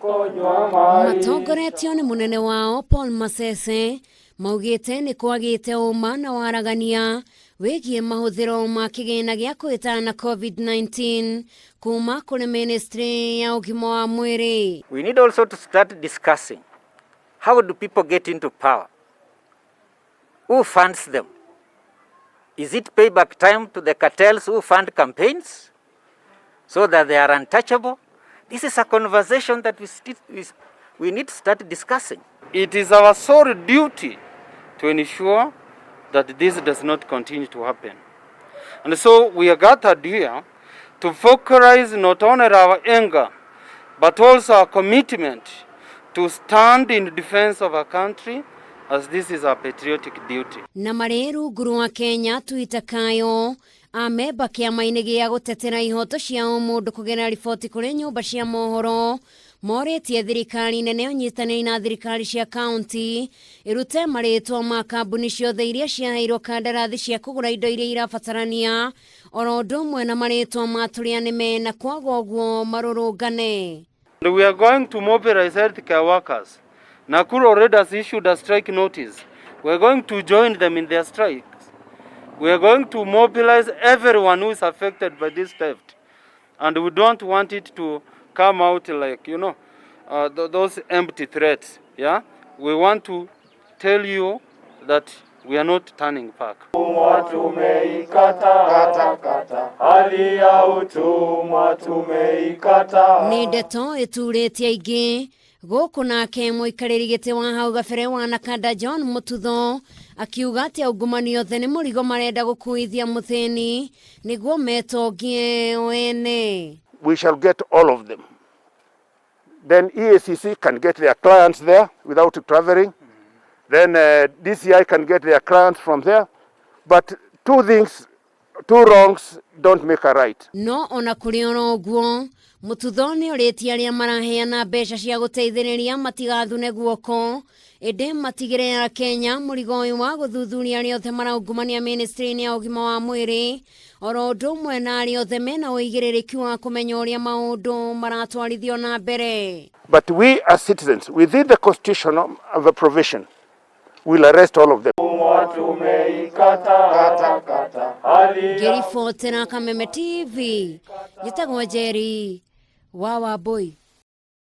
Matongoretio nĩ mũnene wao Paul Masese maugĩte nĩ kwagĩte ũma na waragania wĩgiĩ mahũthĩro ma kĩgĩna gĩa kũhĩtana na COVID-19 kuma kũrĩ ministry ya ũgima wa mwĩrĩ. We need also to start discussing how do people get into power? Who funds them? Is it payback time to the cartels who fund campaigns so that they are untouchable? This is a conversation that we need to start discussing. It is our sole duty to ensure that this does not continue to happen. And so we are gathered here to focalize not only our anger, but also our commitment to stand in defense of our country, as this is our patriotic duty. Na marĩ rungu rwa Kenya Twitter Kayo amemba kĩama-inĩ gĩa gũtetera ihoto cia ũmũndũ kũgerera riboti kũrĩ nyũmba cia mohoro morĩtie thirikari nene ũnyitanĩri na thirikari cia kaunti ĩrute marĩtwa ma kambuni ciothe iria ciaheirwo kandarathi cia kũgũra indo iria irabatarania oro ũndũ ũmwe na marĩtwa ma tũrĩa nĩme na kwaga ũguo marũrũngane. And we are going to mobilize healthcare workers. Nakuru already has issued a strike notice. We are going to join them in their strikes. We are going to mobilize everyone who is affected by this theft. And we don't want it to come out like those empty threats. Yeah? We want to tell you that we are not turning back. Hali ya utumwa tumeikata. Nĩ ndeto ĩturĩtie aingĩ gũkũ nake mũikarĩri gĩtĩ wa hau gabere wa Nakanda John Mututho akiuga atĩ aungumania othe nĩ mũrigo marenda gũkuithia mũthĩni nĩguo metongie o ene. We shall get all of them. Then EACC can get their clients there without traveling. Then DCI can get their clients from there. But two things, two wrongs don't make a right. No ona kũrĩ oro ũguo Mututho nĩ orĩtie arĩa maraheana mbeca cia gũteithĩrĩria matigathune guoko ĩndĩ matigĩre ya Kenya mũrigo ũyũ wa gũthuthuria arĩa othe maraungumania ministry-inĩ ya ũgima wa mwĩrĩ oro ũndũ ũmwe na arĩa othe mena ũigĩrĩrĩki wa kũmenya ũrĩa maũndũ maratwarithio na mbere. But we as citizens, within the constitution of the provision, will arrest all of them. Ngĩribotera Kameme TV, njĩtagwo Njeri wa Wambui.